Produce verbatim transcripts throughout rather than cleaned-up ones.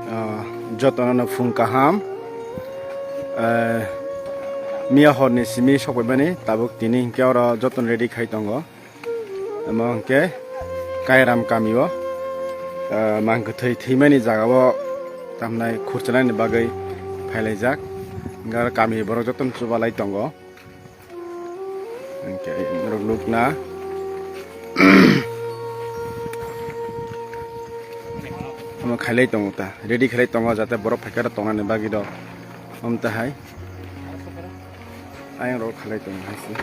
Ah, jotono no phung kaham. Eh, miya horni simi sokbaimani tabuk tini hinkhe oro jotono ready khai tongo. Omo hinkhe Kairam kamio, ah, mang kwthwi thwimani jagao tamnai khurchinani bagwi phailaijak. Hinkhe oro kami borok jotono chubalai tongo. Hinkhe norok nukna. Omo khailai tongo ta, ready khailai tongo, jate borok phaikhe aro tongnani bagwi rok. Omo tahai. Ayang rok khalai tong hai se.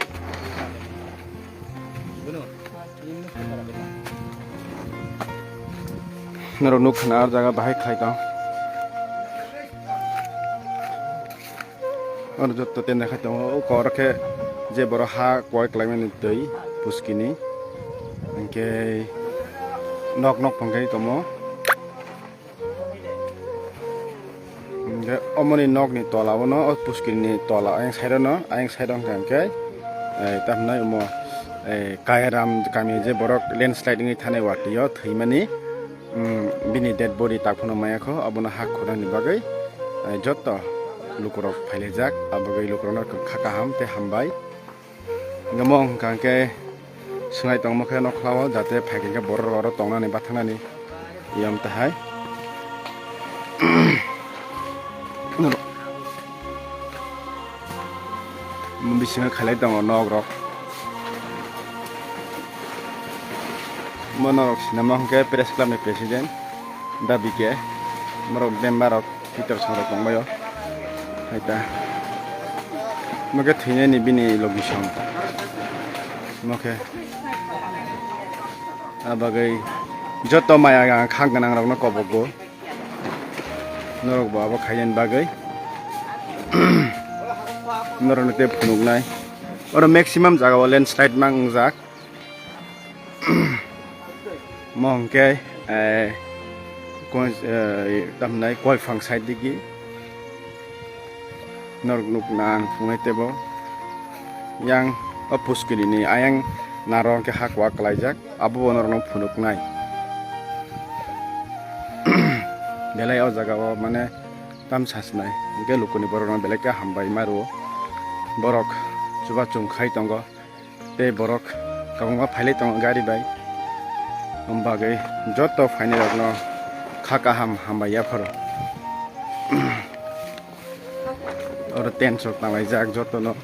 Norok nuk khna ar jaga bahai khlai tong. Oro jotto tenda khai tongo, o kor khe je borok ha koi klaimani twi puskini. Hinkhe nok nok phang khai tomo. Hinkhe omoni nokni tola o no, o puskini tola ayang side o no, ayang side o hwnkha hinkhe, eh, tamo hinai omo, eh, Kairam kami je borok landslide wngwi thanai watwi o thwimani, mm, bini dead body tak phano maya kho, abono ha khornani bagwi, eh, joto lukurok phailaijak, abagwi lukurokno kha kaham tei hambai. Hinkhe mo hwnkha khe swngai tongma khe nokhlao, jate phaikhe borok oro tongnani bathangnani yam tahai. Bisingo khailai tongo nok rok. Mo norok sinama hwnkhe press club ni president da B K, morok member rok. Peter song rok tongbaio. Hai ta. Mo khe thwinani bini logi song. Mo khe. Abagwi joto maya khang gwnang rokno kobogo. Norok bo abo khaiyani bagwi. Norokno tei phunuknai. Oro maximum jaga o landslide mang wngjak. Mo hwnkhe, eh, koi, eh, tamhinai koiphang side digi norok nukna ang phunai tebo. Yang o puskini ni ayang naro hwnkhe ha kwak kwlaijak, abo bo norokno phunuknai. Belai o jaga o mane tam sachinai, hwnkhe lukuni borok rok belai khe hambai ma rwo. Borok chuba chung khai tongo. Tei borok kwbangma phailai tongo gari bai. Omo bagwi joto phainairokno kha kaham hambai yapharo. Oro tent rok tanglaijak jotono.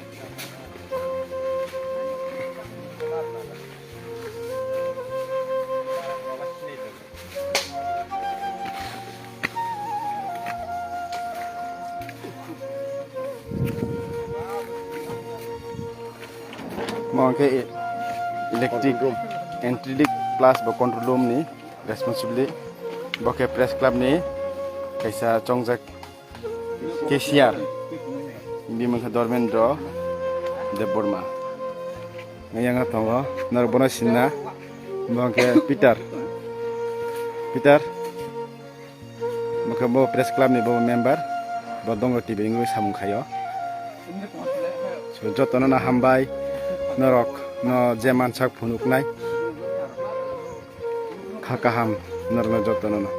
Mo khe e-, electric control room, entry plus bo control room ni responsibility. Bo khe press club ni kaisa chongjak. Cashier, bini mung khe Dharmendra Debbarma. Yang tongo, norok bono sinna, bo khe Peter. Peter, bo khe bo press club ni bo member, bo dongo T V wngwi samung khaio. So, jotono no hambai, norok no je mansak phunuknai. Kha kaham norokno jotono no.